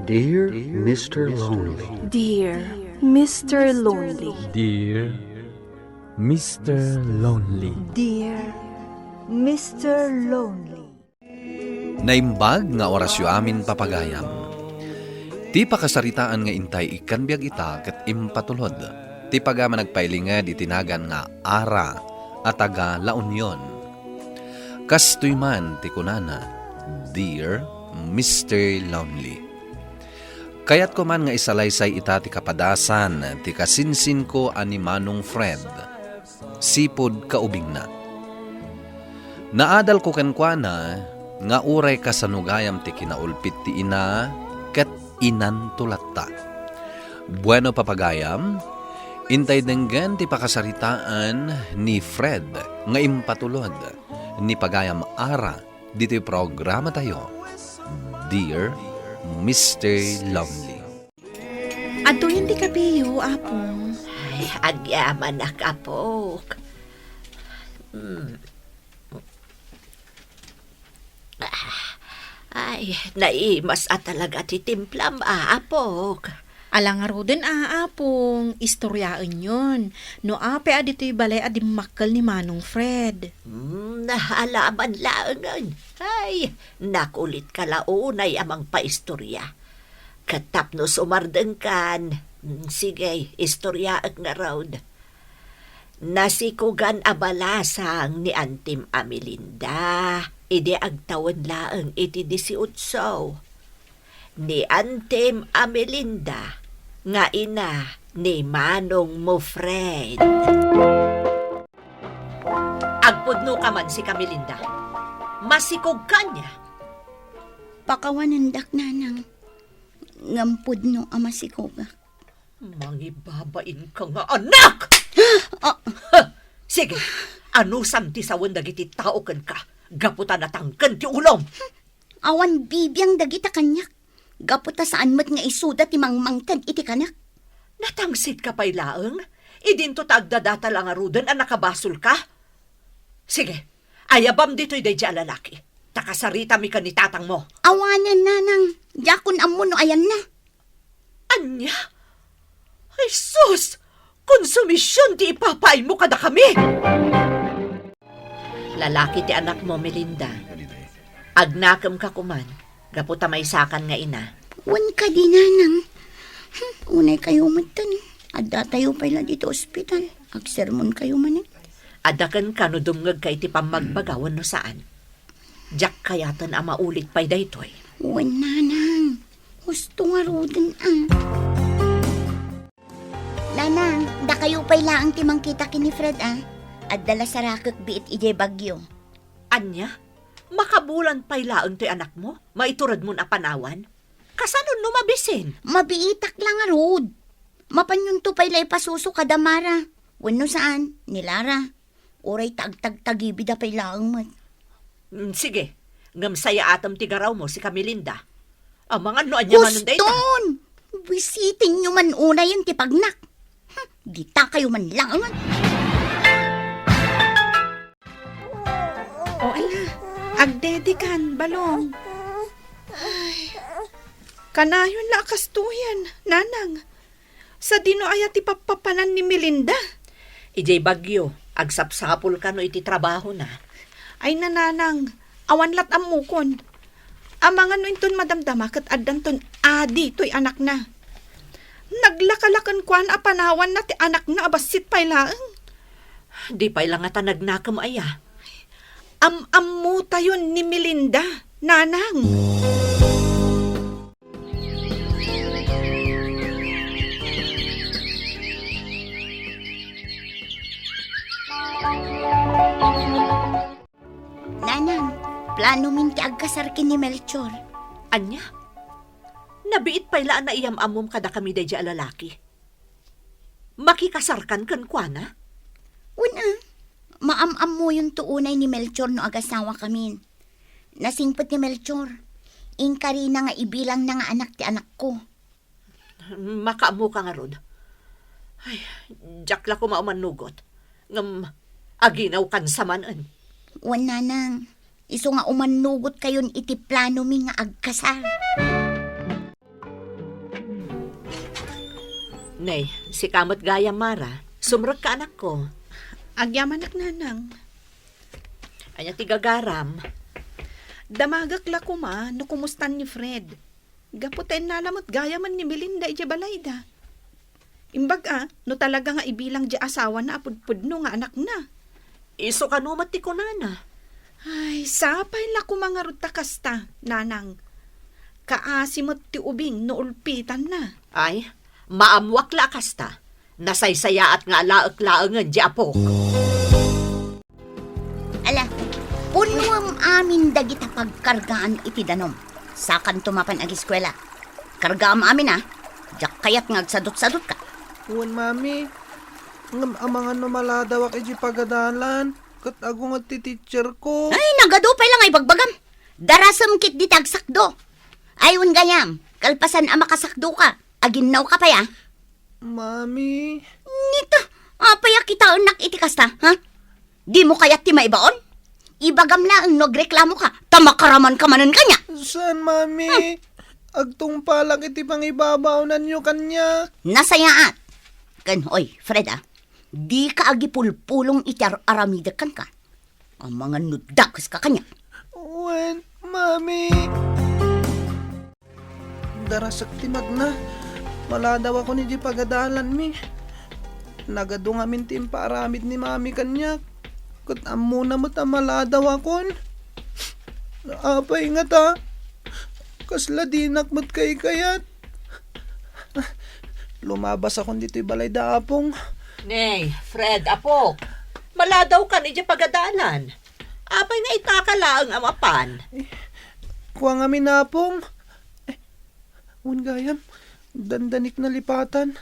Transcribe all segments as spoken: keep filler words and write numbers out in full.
Dear Mister Lonely. Dear Mister Lonely. Dear Mister Lonely. Dear Mister Lonely. Naimbag nga orasyo amin, papagayam. Ti pakasaritaan nga intay ikkan biag ita ket impatulod ti pagayam a nagpailinged iti nagan nga Ara a taga La Union. Kastoy man ti kunana, Dear Mister Lonely. Kayatko man nga isalaysay ita ti kapadasan ti kasinsinko a ni Manong Fred, sipud kaubingna. Naadalko kenkuana nga uray kasano gayam ti kinaulpit ti ina ket inanto latta. Bueno, papagayam, intay denggen ti pakasaritaan ni Fred nga impatulod ni pagayam Ara ditoy programatayo, Dear Mister Lonely. Adtoyen ti kapeyo, Apong. Ay, agyamanak, apok. Hmm. Ah, ay, naimas a talaga ti timplam, a, apok. Ala ngaruden, a, Apong, istoryaenyon. No apay a ditoy balay a dimmakkel ni Manong Fred. Hmm, alaman laengen. Ay, nakulitka la unay a mangpaistorya. Ket tapno sumardengkan, mm, sige, istoryaek ngarud. Nasikogan a balasang ni Antim a Melinda idi agtawen laeng iti disiotso. Ni Antim a Melinda nga ina ni Manong mo Fred. Agpudno ka man, sika Melinda. Masikog ka ania? Pakawanendak, Nanang. Ngem pudno a masikogak. Mangibabain ka nga anak! Ah! Ha! Sige, anusam ti sawen dagiti tao kenka gapu ta natangken ti ulom. Awan bibiang dagita kaniak, gapu ta saan met nga isuda ti mangmangted iti kanak. Natangsit ka pay laeng? Idinto ta agdadatal a ngaruden a nakabasol ka? Sige, ayabam ditoy daydi a lalaki, ta kasaritami ken ni tatangmo. Awanen, Nanang. Diakon ammo no ayanna. Ania? Ay sus! Konsumision ti ipapaaymo kadakami! Lalaki ti anakmo, Melinda. Agnakemka koman, gapu ta maysakan nga ina. Wen kadi, Nanang. Hmm, unay kayo metten. Addatayo pay la dito ospital. Agsermon kayo manen. Adda kenka no dumngegka iti pammagbaga wenno saan. Diak kayaten a maulit pay daytoy. Wen, Nanang. Husto ngaruden, a. Nanang, dakayo pay laeng ti mangkita ken ni Fred, a. Adda la sarakek biit idiay Baguio. Ania? Makabulan pay laeng toy anakmo? Maituredmon a panawan? Kasano no mabisin? Mabiitak la ngarud. Mapanyonto pay la ipasuso kada Mara. Wenno saan, ni Lara. Uray ta agtagtagibida pay laeng met. Mm, sige. Ngem sayaatem ti garawmo, sika Melinda. Amangan no ania manen dayta. Huston! Buisitenyo man unayen ti pagnak. Hmm, dita kayo man laengen. O, ala, agdedikan, Balong. Ay, kanayon la a kastoyen, Nanang. Sadino aya ti pappapanan ni Melinda? Idiay Baguio, agsapsapul kano iti trabahona. Ay, Nanang, awan lat ammokon. Amangan no inton madamdama ket addanton adi toy anakna. Naglakalaken kuan a panawanna ti anakna a bassit pay laeng. Di pay la ngata nagnakem aya. Am-ammotayon ni Melinda, Nanang. Nanang, planomin ti agkasar ken ni Melchor. Ania? Nabiit pay la a naiyam-ammom kadakami daydi a lalaki. Makikasarkan kenkuana? Wen a, maam-ammoyonto unay ni Melchor no agasawakamin. Nasingpet ni Melchor. Inkarina nga ibilangna nga anak ti anakko. Makaammoka ngarud. Ay, diak la koma umannugot. Ngem aginawkan sa manen. Wen, Nanang, isu nga umannugotkayon iti planomi nga agkasar. Nay, sika met gayam, Mara. Sumrekka, anakko. Agyamanak, Nanang. Ania ti gagaram? Damagek la koma no kumustan ni Fred. Gapu ta innala met gayamen ni Melinda idiay balayda. Imbag a, no talaga nga ibilang diay asawana a pudpudno nga anakna. Isu kano met ti kunana? Ay, sapay la koma ngarud ta kasta, Nanang. Kaasi met ti ubing no ulpitanna. Ay, maammoak la a kasta. Nasaysayaat nga alaek laengen diay apok. Ala, punnoem amin dagita pagkargaan iti danum. Sakanto mapan agiskuela. Kargaam amin, a. Diak kayat nga agsadut-sadutka. Wen, Mami. Ngem amangan no maladawak iti pagadalan, ket agunget ti teacher ko. Ay, nagadu pay la nga ibagbagam. Darasem ketdi ti agsakdo. Ay, wen gayam, kalpasan a makasakdoka, aginnawka pay, a. Mami. Nita, apay a kitaennak iti kasta, ha? Dimo kayat ti maibaon? Ibagam laeng no agreklamoka, ta makaramanka manen kaniak. Saan, Mami. Hmm. Agtungpalak iti pangibabaonanyo kaniak. Nasayaat. Ken, oy, Fred, a, dika agipulpulong iti ar-aramidek kenka. Amangan no dakeska kaniak. Wen, Mami. Darasek ti magna. Maladawakon iti pagadalanmi. Nagadu ngamin ti impaaramid ni Mami kaniak. Ket ammona met a maladawakon. Apay ngata? Kasla dinak met kaykayat. Lumabasakon ditoy balay da Apong. Nay, Fred, apok. Maladawkan idiay pagadalan. Apay nga itaka laeng a mapan? Kua ngamin, Apong. Eh, wen gayam, dandanik nalipatan.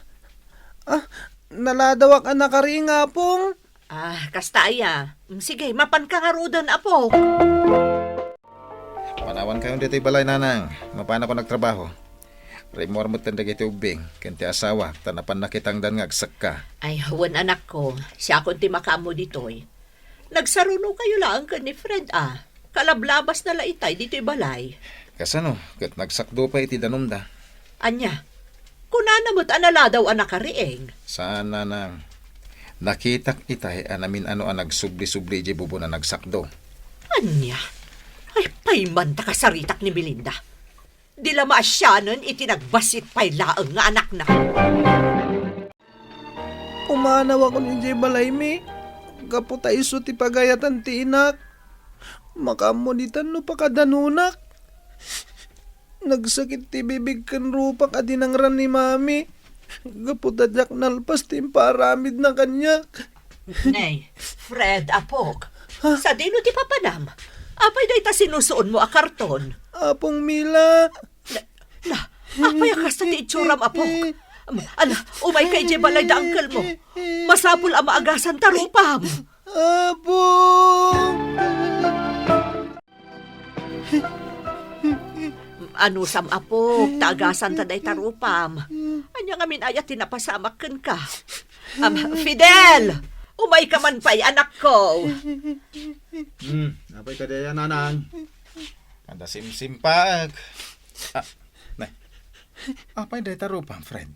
Ah, naladawak a nakariing, Apong. Ah, kasta aya. Mm, sige, mapanka ngaruden, apok. Manawankayon ditoy balay, Nanang. Mapanakon agtrabaho. Rimmuar metten dagiti ubbing ken ti asawa, ta napan nakitangdan nga agsekka. Ay, wen, anakko. Siakon ti makaammo ditoy. Nagsarunokayo laeng ken ni Fred, a. Kalablabasna la itay ditoy balay. Kasano ket nagsakdo pay iti danumda? Ania? Kunana met a naladaw a nakariing? Saan, Nanang. Nakitak itay a namin-ano a nagsubli-subli idiay bubon a nagsakdo. Ania? Ay, pay man ta kasaritak ni Melinda. Di la maasianen iti nagbassit pay laeng nga anakna. Pumanawakon idiay balaymi, gapu ta isu ti pagayatan ti inak. Makaammo ditan no pakadanunak. Nagsakit ti bibig ken rupak a dinangran ni Mami, gapu ta diak nalpas ti impaaramidna kaniak. Nay, Fred, apok. Ha? Sadino ti papanam? Apay dayta sinusuonmo a karton? Apong Mila. Na, na, apay a kasta ti itsuram, apok? Ala, umayka idiay balay da uncle mo. Masapul a maagasanta rupam. Apong! Anusam, apok, ta agasanta dayta rupam. Ania ngamin aya ti napasamak kenka? Am, Fidel! Umayka man pay, anakko. Hmm, apay kadi aya, Nanang? Adda simsimpaek. Ah, nay. Apay dayta rupam, Fred?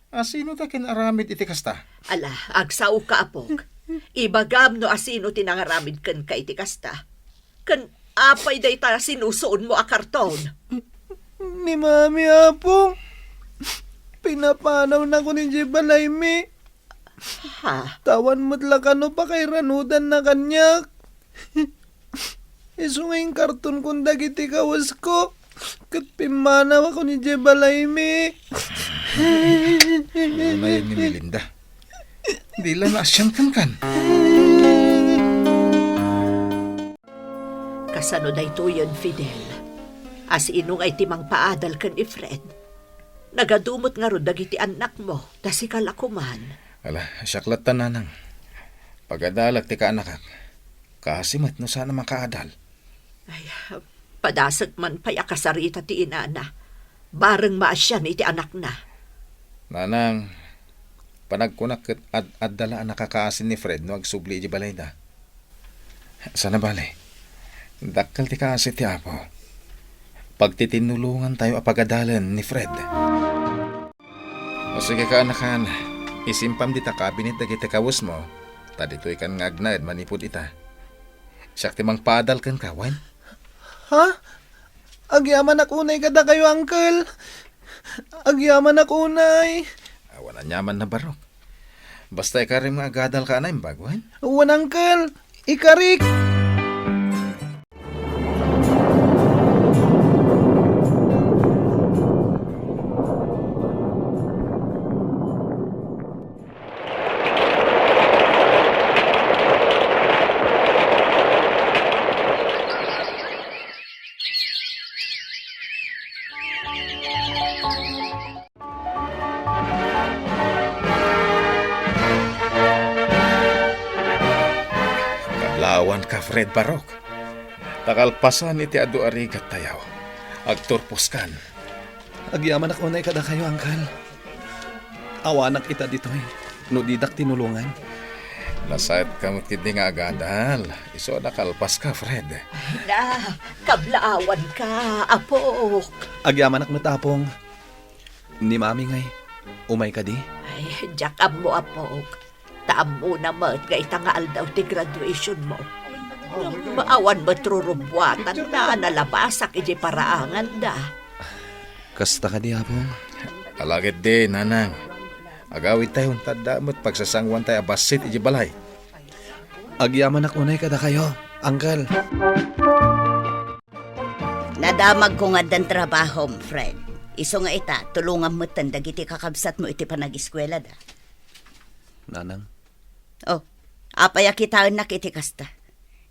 Asino ta kin-aramid iti kasta? Ala, agsaoka, apok. Ibagam no asino ti nangaramid kenka iti kasta. Ken apay dayta sinusuonmo a karton? Ni Mami, Apong. Pinapanawnakon idiay balaymi. Ha? Awan met la kano pakairanudanna kaniak. Isu nga inkartonkon dagiti kawesko ket pimmanawakon idiay balaymi. Unayen ni Melinda. Di la naasian kenkan. Kasano daytoyen, Fidel? Asino nga iti mangpaadal ken ni Fred? Nagadu met ngarud dagiti annakmo, ta sika la koman. Ala, siak latta, Nanang. Pagadalak ti kaanakak. Kaasi met no saan a makaadal. Ay, padasek man pay a kasarita ti inana. Bareng maasian iti anakna. Nanang, panagkunak ket ad-adda la a nakakaasi ni Fred no agsubli idiay balayda. Sana bale, dakkel ti kaasi ti Apo. Pagtitinnulongantayo a pagadalen ni Fred. O sige ka, anakan, isimpam dita kabinet dagiti kawesmo, ta ditoykan nga agnaed manipud ita. Siak ti mangpaadal kenka, wen? Ha? Agyamanak unay kadakayo, Uncle. Agyamanak unay. Awan aniamanna, Barok. Basta ikarem nga agadalka a naimbag, wen? Wen, Uncle. Ikarik. Kablawan ka, Fred, Barok. Ta kalpasan iti adu a rigattayo, agturposkan. Agyamanak unay kadakayo, Uncle. Awanak ita ditoy no didak tinulongan. Nasayatka met ketdi nga agadal. Isu a nakalpaska, Fred. Na, kablaawanka, apok. Agyamanak met, Apong. Ni Mami ngay, umay kadi? Ay, diak ammo, apok. Ta ammona met nga ita nga aldaw ti graduationmo. Ngem awan met rurubbuatanna a nalabasak idiay paraanganda. Kasta kadi, Apong? Ala ketdi, Nanang. Agawidtayon ta adda met pagsasangoantay a bassit idiay balay. Agyamanak unay kadakayo, Uncle. Nadamagko nga addan trabahom, Fred. Isu nga ita, tulongam metten dagiti kakabsatmo iti panagiskuelada. Nanang. Oh, apay a kitaennak iti kasta?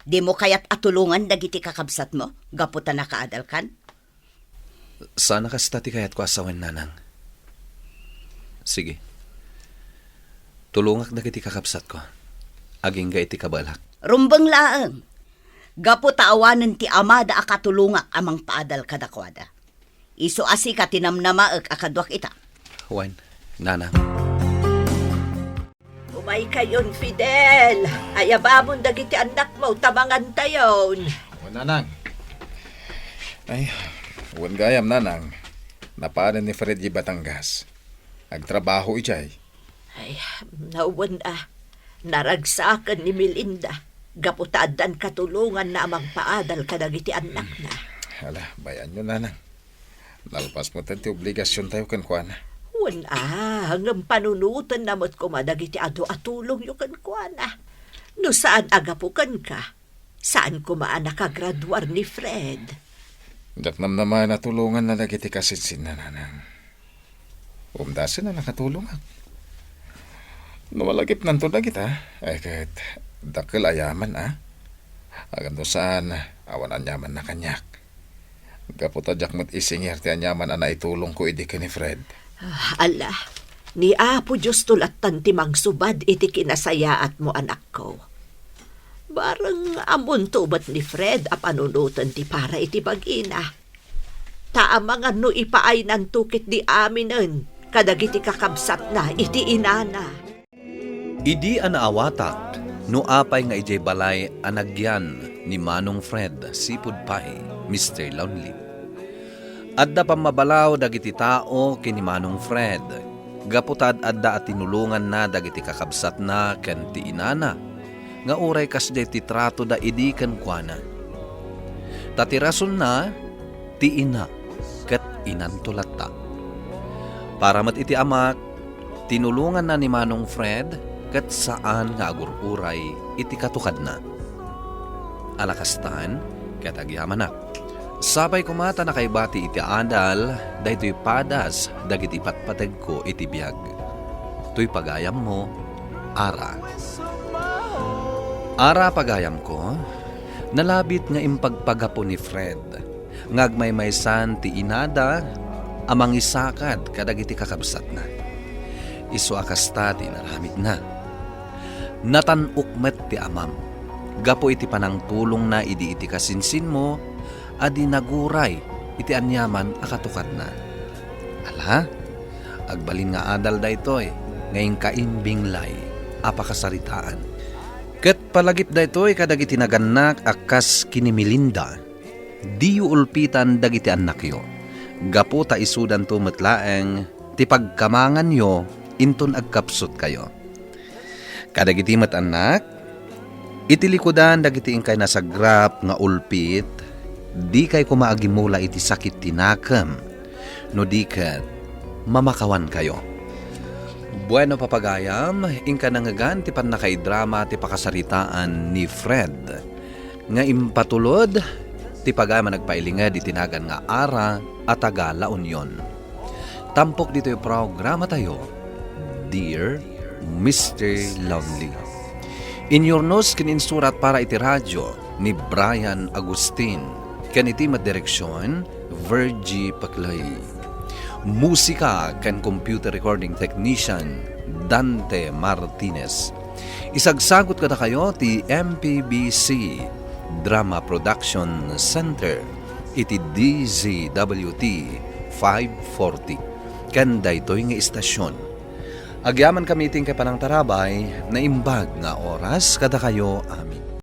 Dimo kayat a tulongan dagiti kakabsatmo gapu ta nakaadalkan? Saan a kasta ti kayatko a sawen, Nanang. Sige. Tulongak dagiti kakabsatko. Agingga iti kabaelak. Rumbeng laeng. Gapu ta awanen ti amada a katulongak a mangpaadal kadakuada. Isu a sika ti namnamaek a kaduak ita. Wen, Nanang. Umaykayon, Fidel. Ayabamon dagiti annakmo ta mangantayon. O, Nanang. Ay, wen gayam, Nanang. Napanen ni Fred idiay Batangas. Agtrabaho idiay. Ay, nawen a, naragsaken ni Melinda gapu ta addan katulonganna a mangpaadal kadagiti annakna. Ala, bay-anyo, Nanang. Nalpas metten ti obligasiontayo kenkuana. Wen a, ngem panunotenna met koma dagiti adu a tulongyo kenkuana. No saan a gapu kenka, saan koma a nakagraduar ni Fred. Diak namnamaen a tulonganna dagiti kasinsinna, Nanang. Umdasen a nakatulongak. No malagipnanto dagita, ay ket dakkel a yaman a. Ngem no saan, awan aniamanna kaniak. Gapu ta diak met isingir ti aniaman a naitulongko idi ken ni Fred. Ah, ala, ni Apo Diosto lattan ti mangsubad iti kinasayaatmo, anakko. Bareng ammonto met ni Fred a panunoten ti para iti bagina. Ta amangan no ipaaynanto ketdi aminen kadagiti kakabsatna iti inana. Idi a naawatak no apay nga idiay balay a nagyan ni Manong Fred sipud pay, Mister Lonely. Adda pammabalaw dagiti tao ken ni Manong Fred, gapu ta ad-adda a tinulonganna dagiti kakabsatna ken ti inana, nga uray kasdiay ti tratoda idi kenkuana. Ta ti rasonna, ti ina, ket inanto latta. Para met iti amak, tinulonganna ni Manong Fred ket saan nga agur-uray iti katukadna. Ala kastan, ket agyamanak. Sapay koma ta nakaibati iti adal daytoy padas dagiti patpategko iti biag. Toy pagayammo, Ara. Ara, pagayamko, nalabit nga impagpagapu ni Fred nga agmaymaysan ti inada a mangisakad kadagiti kakabsatna. Isu a kasta ti inaramidna. Natan-ok met ti amam gapu iti panangtulongna idi iti kasinsinmo a di naguray iti aniaman a katukadna. Ala, agbalin nga adal daytoy nga inka imbinglay a pakasaritaan. Ket palagip daytoy kadagiti nagannak a kas ken ni Melinda, diyo ulpitan dagiti annakyo, gapu ta isudanto met laeng ti pagkamanganyo inton agkapsutkayo. Kadagiti met annak, iti likudan dagiti inkay nasagrap nga ulpit, dikay koma agimula iti sakit ti nakem, no di ket mamakawankayo. Bueno, papagayam, inka nangngegan ti pannakaidrama ti pakasaritaan ni Fred nga impatulod ti pagayam a nagpailinged iti nagan nga Ara a taga La Union. Tampok ditoy programatayo, Dear Mister Lonely. Inyurnos ken insurat para iti radyo ni Brian Agustin ken iti met direksion, Virgie Paclay. Musika ken computer recording technician, Dante Martinez. Isagsagut kadakayo ti M P B C Drama Production Center iti D Z W T five forty ken daytoy nga istasyon. Agyamankami iti inkay panangtarabay, naimbag nga oras kadakayo amin.